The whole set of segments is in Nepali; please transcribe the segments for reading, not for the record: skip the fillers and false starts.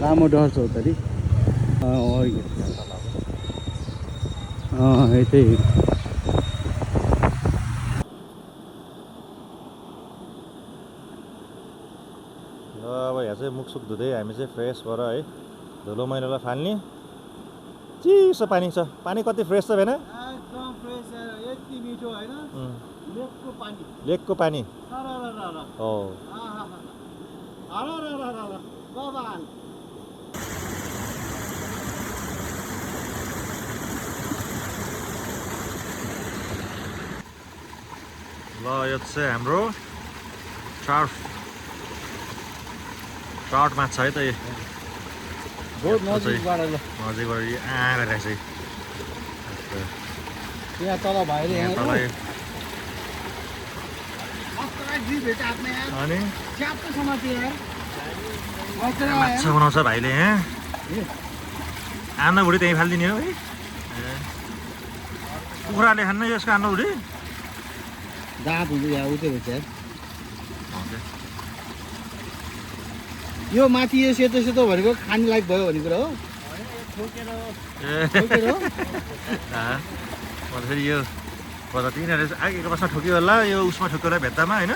लामो डर चौधरी यतै अब यहाँ चाहिँ मुखसुख धुँदै हामी चाहिँ फ्रेस भएर है धुलो मैलालाई फाल्ने चिसो पानी छ पानी कति फ्रेस छ भएन एकदम फ्रेस यति मिठो हैन लेकको पानी हो ल यो चाहिँ हाम्रो ट्राउट माछा है त यो बहुत नजिकबाट ल नजिकबाट यो गरिरहेको छ यहाँ तल भाइले यहाँ तल अनि माछा बनाउँछ भाइले यहाँ आमा बुढी त्यहीँ फालिदिने हो है कुखुराले खान्न यसको आमा बुढी दाँत हुन्छ यहाँ उतै हुन्छ यो माथि यो सेतो सेतो भनेको खाने लायक भयो भन्ने कुरा हो फेरि यो तिनीहरू आगेको बसमा ठोक्यो होला यो उसमा ठोक्यो होला भेट्दामा होइन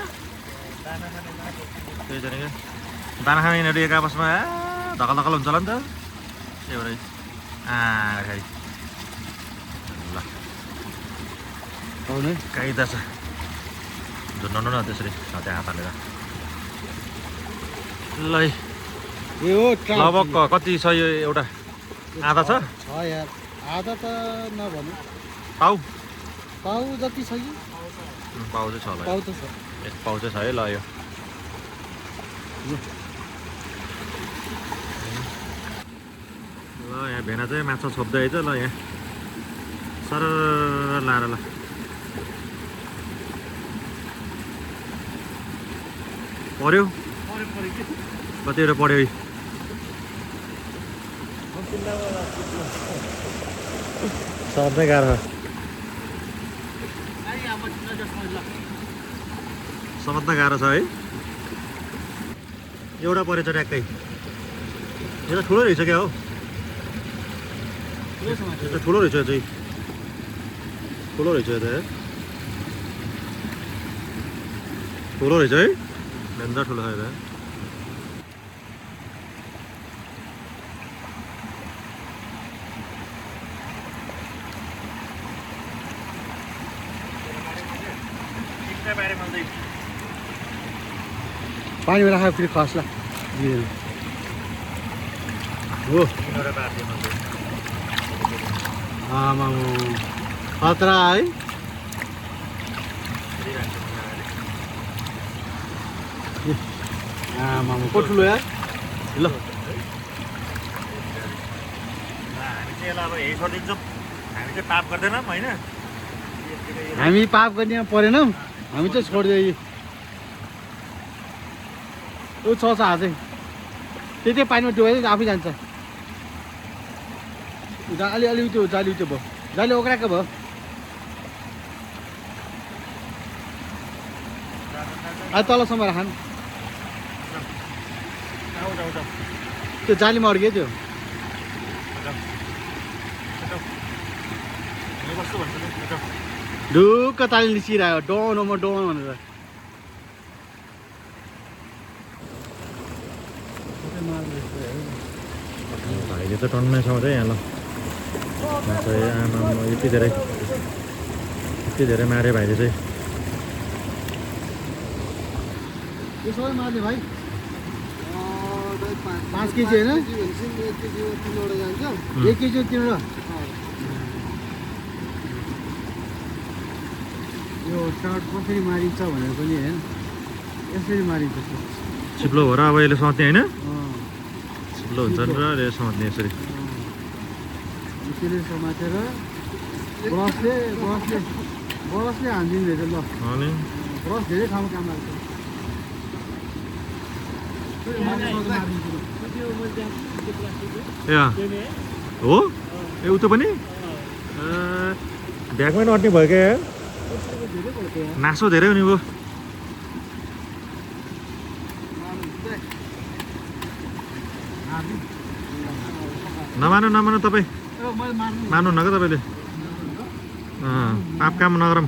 त्यही चाहिँ दाना खाने यिनीहरू एक आपसमा धकल धकल हुन्छ होला नि त त्यही भएर खाइ ल काइदा छ झुन्डाउनु न त्यसरी त्यहाँ हात हालेर ल लगभग कति छ यो एउटा आधा छ यार आधा त नभनौँ पाउ जति छ कि पाउ चाहिँ छ ल पाउ त छ एक पाउ चाहिँ छ है ल यो ल यहाँ भेना चाहिँ माछा छोप्दै आइज ल यहाँ सर लाएर ल पर्यो कतिवटा पढ्यो सर्दै गाह्रो सर्द गाह्रो छ है एउटा परेछ ट्याक्कै यो त ठुलो रहेछ क्या हो यो त ठुलो रहेछ यो चाहिँ ठुलो रहेछ यो त ठुलो रहेछ है भन्दा ठुलो छ यो त पानी राख फेरि खस्ला हो आमा खतरा है आमा को ठुलो यार ल हामी चाहिँ अब यही छोडिदिन्छौँ हामी चाहिँ पाप गर्दैनौँ होइन हामी पाप गर्ने परेनौँ हामी चाहिँ छोडिदियो ऊ छ हातै त्यही पानीमा डुबाइ आफै जान्छ अलि त्यो जाली त्यो भयो जाली ओक्राएको भयो अहिले तलसम्म राख त्यो जालीमा अड्क्यो त्यो ढुक्क ताली निस्किरह्यो डोनमा डोन भनेर भाइले त टन्नै छ यहाँ ल आमा यति धेरै मारे भाइले चाहिँ यो सबै मार्ने भाइ 5 केजी होइन 1 केजी 3वटा यो ट्राउट कसरी मारिन्छ भनेर पनि होइन यसरी मारिन्छ चिप्लो भएर अब यसले समात्ने होइन चिप्लो हुन्छ नि र समात्ने यसरी यसरी समातेर ब्रसले हान्दिनु रहेछ ल अनि ब्रस धेरै ठाउँमा काम लाग्छ हो ए उतो पनि ब्यागमै नअट्ने भयो क्या नासो धेरै हुने भयो नमानु नमानु तपाईँ मान्नु न क्या तपाईँले पाप काम नगरौँ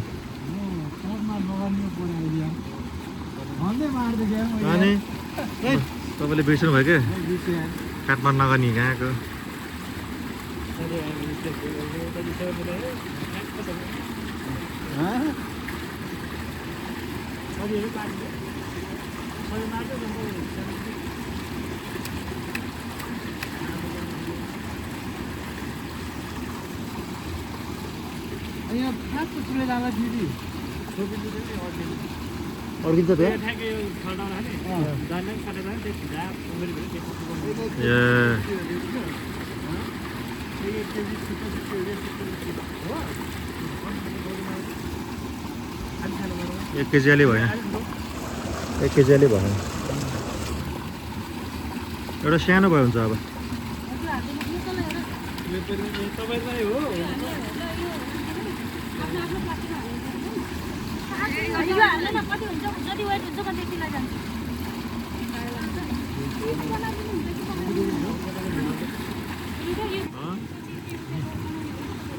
अनि तपाईँले बिर्सनु भयो क्या काठमाडौँ नगर्ने कहाँको यहाँ फाँटको चुले जाँदा दिदी अड्किन्छ त्यो एक केजी अलि भएन 1 केजी अलि भएन एउटा सानो भयो हुन्छ अब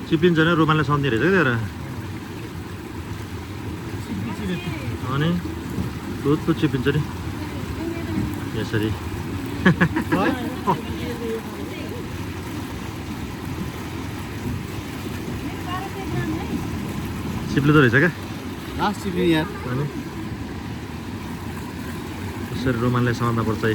चिप्लिन्छ नि रुमालले सम्झिने रहेछ क्या त्यहाँ अनि दुध चिप्लिन्छ नि यसरी चिप्लिँदो रहेछ क्या अनि यसरी रुमालले समात्न पर्छ है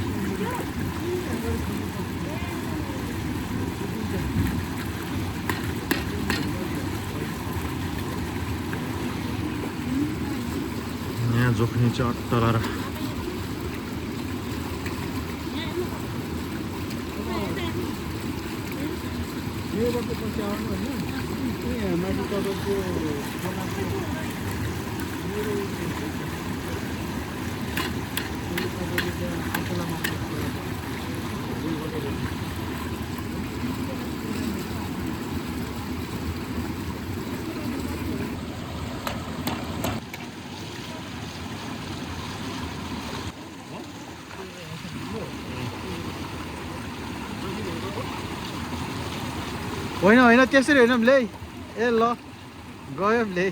यहाँ जोख्ने चाहिँ अट्टलाएर होइन होइन त्यसरी होइन ल्याइ ए ल गयो ल्याइ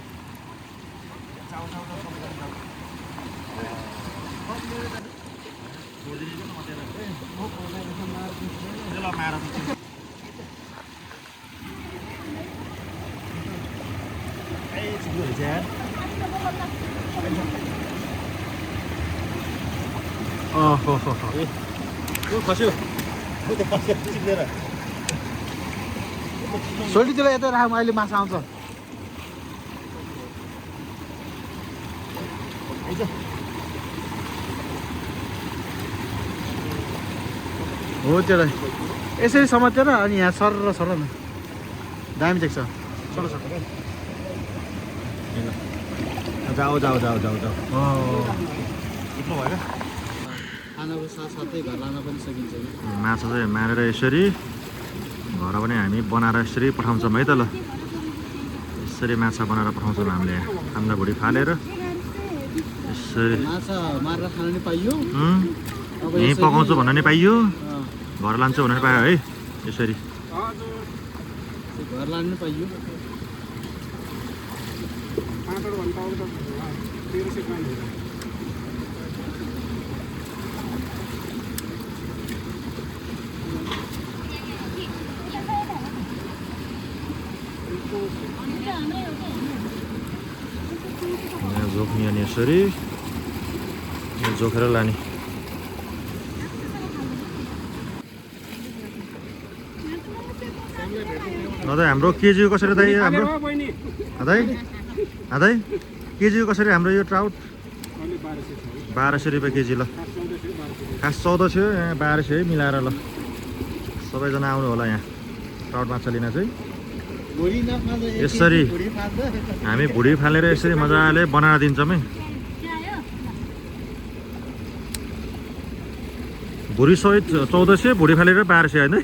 खस्यो सोल्टीतिर यता राख अहिले माछा आउँछ हो त्यसलाई यसरी समातेर अनि यहाँ सर र सर न दामी देख्छ सर सर जाऊ जाऊ जाऊ जाऊ जाऊ इट्नु भयो खानाको साथसाथै घर लान पनि सकिन्छ माछा चाहिँ मारेर यसरी घर पनि हामी बनाएर यसरी पठाउँछौँ है त ल यसरी माछा बनाएर पठाउँछौँ हामीले खाना भुँडी फालेर यसरी माछा मारेर खान नि पाइयो यहीँ पकाउँछु भन्न नि पाइयो घर लान्छु भनेर पायो है यसरी घर लानु पाइयो यहाँ जोख्ने अनि यसरी जोखेर लाने दाइ हाम्रो केजी कसरी दाइ हाम्रो दाइ दाइ केजी कसरी हाम्रो यो ट्राउट 1200 रुपियाँ केजी ल खास 14 थियो यहाँ 1200 मिलाएर ल सबैजना आउनु होला यहाँ ट्राउट माछा लिन चाहिँ यसरी हामी भुँडी फालेर यसरी मजाले बनाएर दिन्छौँ है भुँडी सहित 1400 भुँडी फालेर 1200 होइन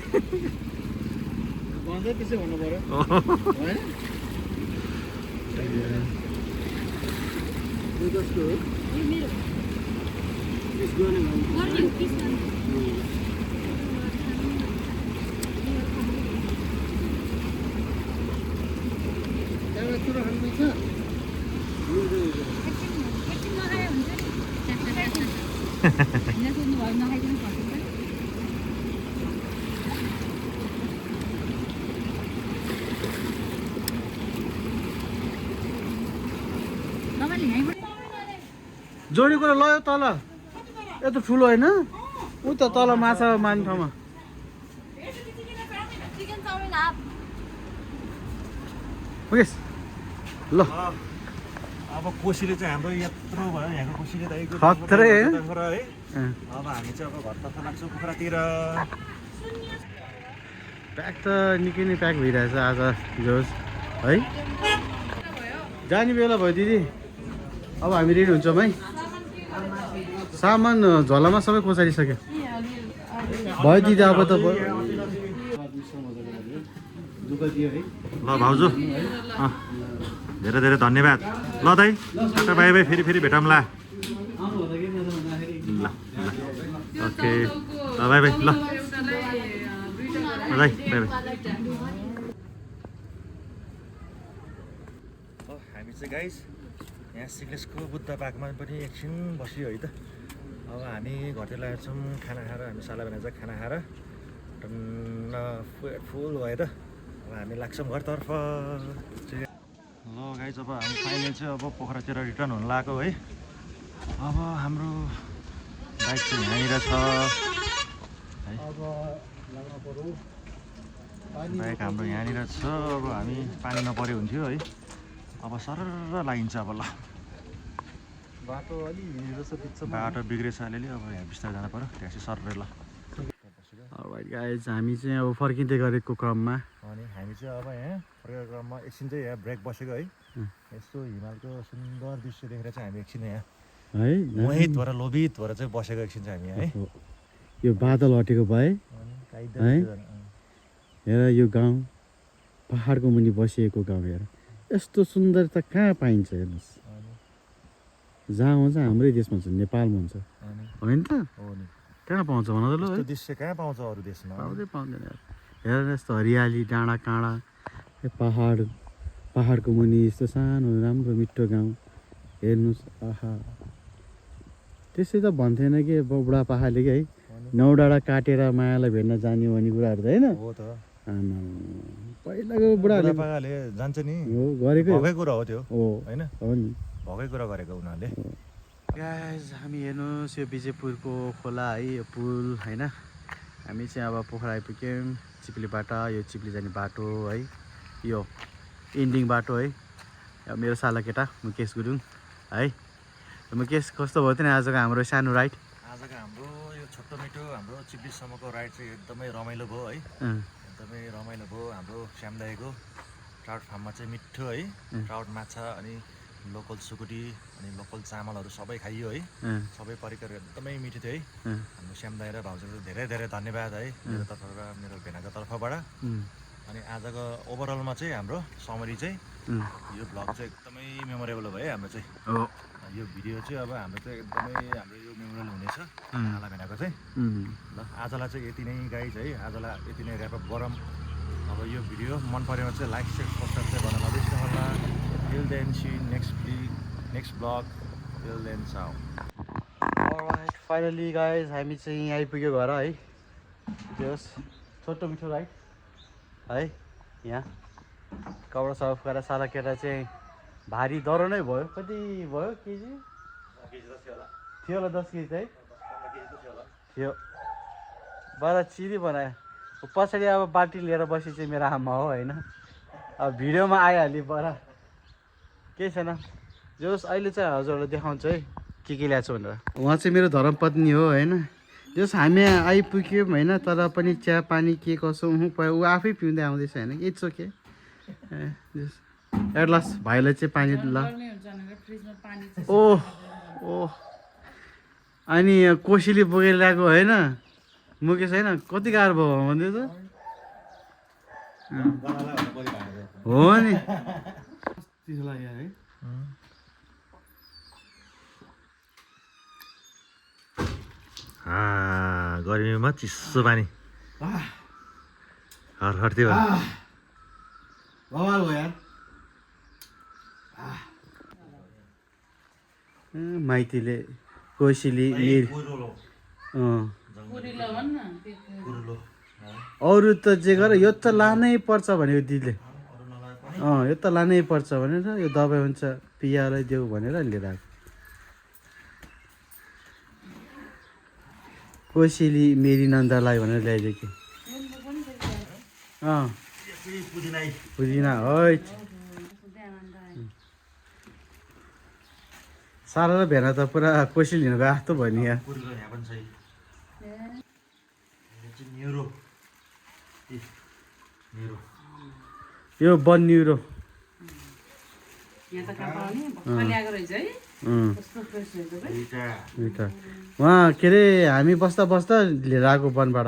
जोडी कुरा लयो तल यत्रो ठुलो होइन ऊ त तल माछा मार्ने ठाउँमा पुगेस् ल अब कोसीले चाहिँ हाम्रो यत्रो भयो यहाँको कोसीले त खत्रै है अब हामी चाहिँ अब घरतर्फ लाग्छौँ कुखुरातिर प्याक त निकै नै प्याक भइरहेछ आज जोस् है जाने बेला भयो दिदी अब हामी रेडी हुन्छौँ है सामान झोलामा सबै कोचारिसक्यो भयो दिदी अब त भयो ल भाउजू धेरै धेरै धन्यवाद ल दाइ टाटा बाई बाई फेरि भेटौँला ल ओके ल बाई बाई ल दाइ बाई बाई हामी चाहिँ गाइस यहाँ सिक्लेसको बुद्ध पार्कमा पनि एकछिन बस्यो है त अब हामी घरतिर लागेको छौँ खाना खाएर हामी साला बनाएर खाना खाएर टन्न फुल भएर अब हामी लाग्छौँ घरतर्फ ल गाइस अब हामी फाइनल चाहिँ अब पोखरातिर रिटर्न हुन लाग्यो है अब हाम्रो बाइक चाहिँ यहाँनिर छ है बाइक हाम्रो यहाँनिर छ अब हामी पानी नपऱ्यो हुन्थ्यो है अब सरर लागिन्छ अब ल बाटो बाटो बिग्रेछ अलिअलि अब यहाँ बिस्तारै जानु पऱ्यो ट्याक्सी सरर ल राइट गाइज हामी चाहिँ अब फर्किँदै गरेको क्रममा अनि हामी चाहिँ अब यहाँ फर्केको क्रममा एकछिन चाहिँ यहाँ ब्रेक बसेको है यस्तो हिमालको सुन्दर दृश्य देखेर चाहिँ हामी एकछिन यहाँ है मोहित भएर लोभित भएर चाहिँ बसेको एकछिन चाहिँ हामी है यो बादल हटेको भए है हेर यो गाउँ पहाडको मुनि बसिएको गाउँ हेर यस्तो सुन्दरता कहाँ पाइन्छ हेर्नुहोस् जहाँ हुन्छ हाम्रै देशमा छ नेपालमा हुन्छ होइन त कहाँ पाउँछ भन त ल दृश्य कहाँ पाउँछ अरू देशमा पाउँदै पाउँदैन हेर यस्तो हरियाली डाँडा काँडा पहाडको मुनि यस्तो सानो राम्रो मिठो गाउँ हेर्नुहोस् आहा त्यसै त भन्थेन कि बुढापाकाले कि है 9 डाँडा काटेर मायालाई भेट्न जाने भन्ने कुराहरू त होइन हो त पहिलाको बुढापाकाले जान्छ नि हो गरेकै भएकै कुरा हो त्यो हो होइन हो नि भएकै कुरा गरेको उनीहरूले गाइस हामी हेर्नुहोस् यो विजयपुरको खोला है यो पुल होइन हामी चाहिँ अब पोखरा आइपुग्यौँ चिप्लीबाट यो चिप्ली जाने बाटो है यो इन्डिङ बाटो है मेरो साला केटा मुकेश गुरुङ है मुकेश कस्तो भयो त नि आजको हाम्रो सानो राइड आजको हाम्रो यो छोटो मिठो हाम्रो चिप्लीसम्मको राइड चाहिँ एकदमै रमाइलो भयो है एकदमै रमाइलो भयो हाम्रो श्यामदाईको ट्राउट फार्ममा चाहिँ मिठो है ट्राउट माछा अनि लोकल सुकुटी अनि लोकल चामलहरू सबै खाइयो है सबै परिकार एकदमै मिठो थियो है हाम्रो श्यामदाई र भाउजूको धेरै धेरै धन्यवाद है मेरो तर्फबाट मेरो भेनाको तर्फबाट अनि आजको ओभरअलमा चाहिँ हाम्रो समरी चाहिँ यो भ्लग चाहिँ एकदमै मेमोरेबल भयो हाम्रो चाहिँ यो भिडियो चाहिँ अब हाम्रो चाहिँ एकदमै हाम्रो यो मेमोरेबल हुनेछ साला भेनाको चाहिँ ल आजलाई चाहिँ यति नै गाइज है आजलाई यति नै ऱ्यापअप गरौँ अब यो भिडियो मन परेमा चाहिँ लाइक सेयर सब्सक्राइब चाहिँ गर्न नबिर्सनु होला till then see you next vlog till then ciao alright finally guys हामी चाहिँ आइपुग्यो घर है जस छोटो मिठो राइड है यहाँ कपडा सफा गरेर साला केटा चाहिँ भारी दह्रो नै भयो कति भयो केजी थियो होला 10 केजी चाहिँ थियो बडा चिरी बनायो पछाडि अब बाल्टी लिएर बसी चाहिँ मेरो आमा हो होइन अब भिडियोमा आइहाल्यो पर केही छैन जोस् अहिले चाहिँ हजुरहरूलाई देखाउँछु है के ल्याएको छु भनेर उहाँ चाहिँ मेरो धर्मपत्नी हो होइन जोस् हामी आइपुग्यौँ होइन तर पनि चिया पानी के कसो ऊ आफै पिउँदै आउँदैछ होइन इट्स ओके जोस् एटलास भाइलाई चाहिँ पानी ल ओह ओह अनि कोसीले बोकेर ल्याएको होइन मुकेश होइन कति गाह्रो भयो भन्दै त हो नि है गर्मीमा चिसो पानी हर हर्थ्यो बवाल हो यार माइतीले कोसेली मेरी अरू त जे गर यो त लानै पर्छ भन्यो दिदीले यो त लानै पर्छ भनेर यो दबाई हुन्छ पियालाई देऊ भनेर लिएर आएको कोसेली मेरी नन्दलाई भनेर ल्याइदियो कि पुदिना है सारा र भेना त पुरा कोसेली हिँड्नु गएको जस्तो भयो नि यहाँ यो बन न्युरो उहाँ के अरे हामी बस्दा बस्दा लिएर आएको बनबाट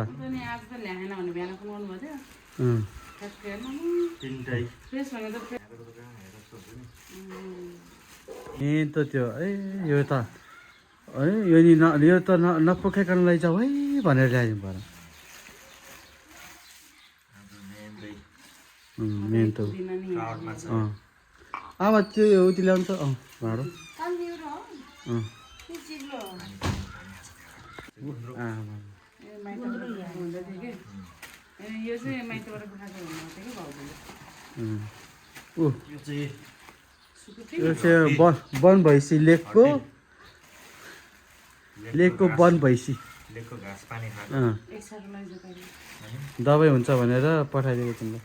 ए त त्यो ए यो त है यो नि यो त नपोखाइकन लैजाऊ है भनेर ल्याइदिनु पर्यो मेन त अब त्यो उति ल्याउनु त भाँडो यो चाहिँ वन भैँसी लेकको वन भैँसी दबाई हुन्छ भनेर पठाइदिएको तिमीलाई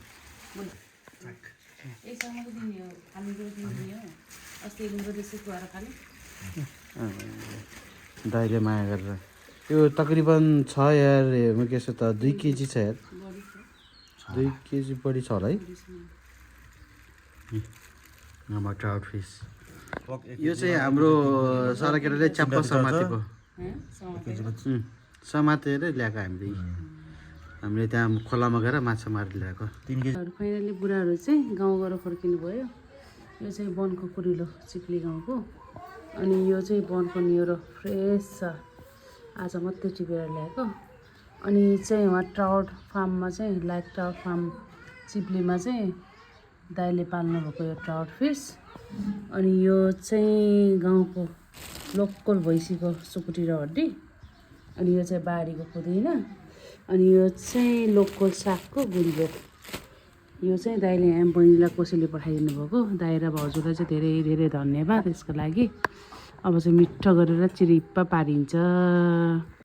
दाइले माया गरेर यो तकरिबन छ यार मुकेश त 2 केजी छ यार 2 केजी बढी छ होला है ट्राउट फिस यो चाहिँ हाम्रो सारा केटाले च्याप्प समातेको समातेर ल्याएको हामीले त्यहाँ खोलामा गएर माछा मारेर ल्याएको फाइनली बुढाहरू चाहिँ गाउँ गएर फर्किनु भयो यो चाहिँ वनको कुरिलो चिप्ली गाउँको अनि यो चाहिँ वनको न्युरो फ्रेस छ आज मात्रै टिपेर ल्याएको अनि चाहिँ उहाँ ट्राउट फार्ममा चाहिँ लाइक ट्राउट फार्म चिप्लीमा चाहिँ दाइले पाल्नु भएको यो ट्राउट फिस अनि यो चाहिँ गाउँको लोकल भैँसीको सुकुटी र हड्डी अनि यो चाहिँ बारीको पुदिना अनि यो चाहिँ लोकल सागको गुन्द्रुक यो चाहिँ दाइले यहाँ बहिनीलाई कोसेली पठाइदिनु भएको दाइ र भाउजूलाई चाहिँ धेरै धेरै धन्यवाद यसको लागि अब चाहिँ मिठो गरेर चिरिप्प पारिन्छ।